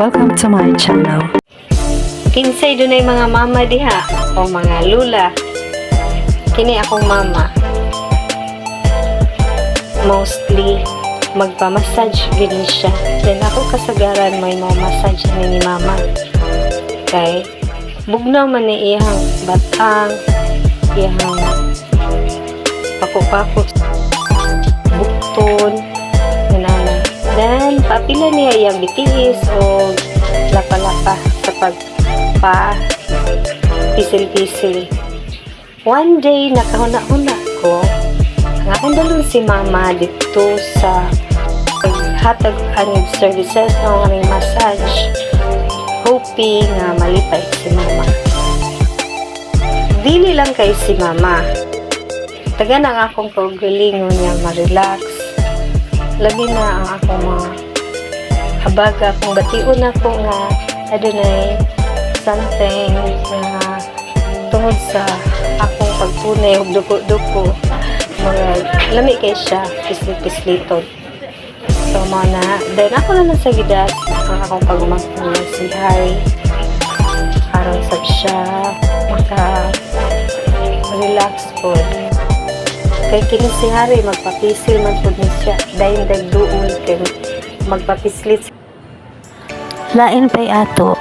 Welcome to my channel. Kinsay dunay mga mama diha o mga lula. Kini akong mama. Mostly magpa-massage gid ni siya. Then ako kasagaran may mga massage ni mama. Kay bugnaw man ni iyang batang, iyang pako-pako, bukton, inana. Then papila niya iyang bitiis o lapa-lapa sa pag pa pisil-pisil. One day, nakahuna-huna ko, ang akong dalon si mama dito sa paghatag aning services o aning massage, hoping nga malipay si mama. Dili lang kay si mama. Taga na ang akong kaugalingon nga ma-relax. Labi na ang akong mga habaga kung bation ako nga adunay something nga tungod sa akong pagtunay og duko-duko, mga lami kay siya pislit-pisliton. So mao na, then ako na lang sa gidas ang akong pagumangkon nga si Harry aron sab siya maka relax pod, kay kini si Harry magpapisil man pud ni siya dayon dagduol kay magpapislit. Lain pay ato.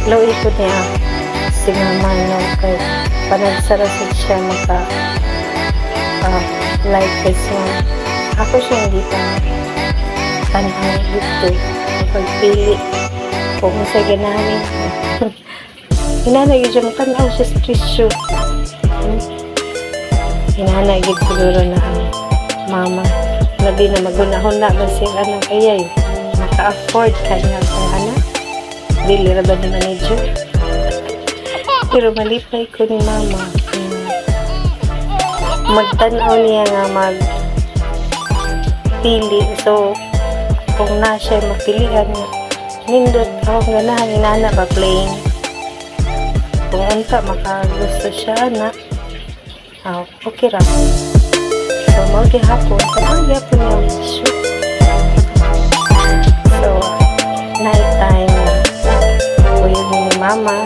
Luoy ko niya si mama, no, kay panagsara sad siya maka like kasi ako siya hindi pa tanaw dito pagpili kung sa ganahan ko. Hinana gyud siya tanaw siya sa tissue. Hinana gyud siguro na ang mama, labi na maghuna-huna ba siya anak, ayay maka-afford kanya akong anak, dili ra ba ni manager? Pero malipay ko ni mama. Magtan-aw niya nga mag pili. So kung na siya mapilian nga nindot, ako ganahan inana ba, plain. Kung unta makagusto siya na, ah, okay ra. So mao gihapon, tanaw gihapon niya ang tissue. So night time na, uyog ni mama.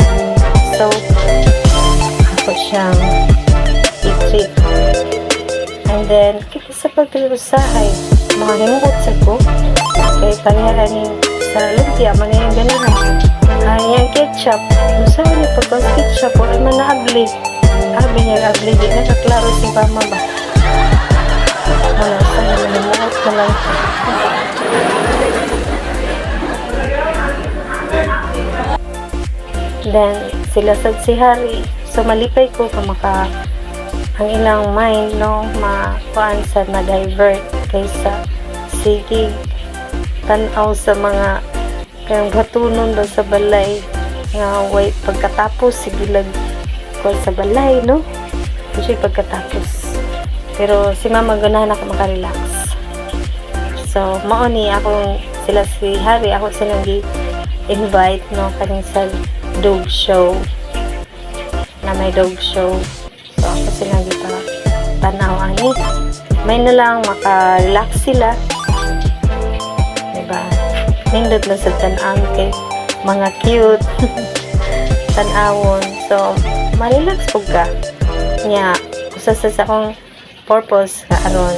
So ako siyang i-treat. And then kita sa pag-treat, usahay mga himuot sa ko kay pareha ni sa lumpia man yung ganahan ay yung ketchup. Unsa ni pagka ketchup, wala man na abli. Abi niya abli, di na kaklaro si mama ba. Wala sa himuot na lang. Then sila sad si Harry. So malipay ko ka maka ang ilang mind, no, makuan sa na-divert kaysa sige tan-aw sa mga kayong batunon ba sa balay nga way pagkatapos, sige lang kuan sa balay, no, kasi pagkatapos. Pero si mama ganahan ako makarelax. So mao ni akong sila si Harry, ako silang gi invite, no, kaning sa dog show na may dog show. So ako silang gipa tanaw ani, may na lang maka-relax sila, diba? Nindot na sa tan-ang kay mga cute tan-awon. So ma-relax pud ka nya. Usa sa akong purpose nga aron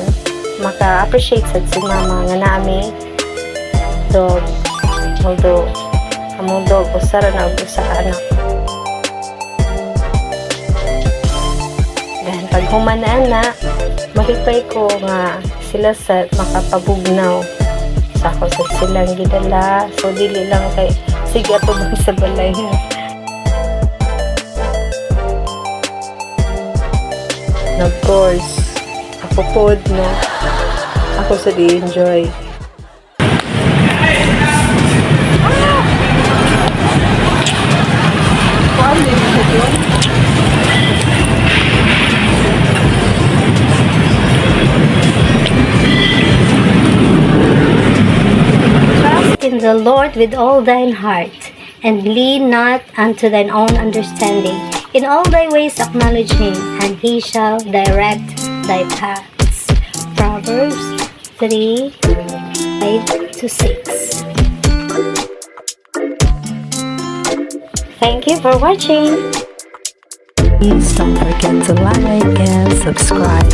maka-appreciate sad si mama nga naami dog, although among dog usa ra na og usa ka anak. Then pag human na ana, malipay ko nga sila sa makapabugnaw sa ako sa silang gidala. So dili lang kay sige ato bang sa balay. And of course, ako pod, no, ako sa di enjoy. Trust in the Lord with all thine heart, and lean not unto thine own understanding. In all thy ways acknowledge him, and he shall direct thy paths. Proverbs 3. 5 to 6. Thank you for watching. Please don't forget to like and subscribe.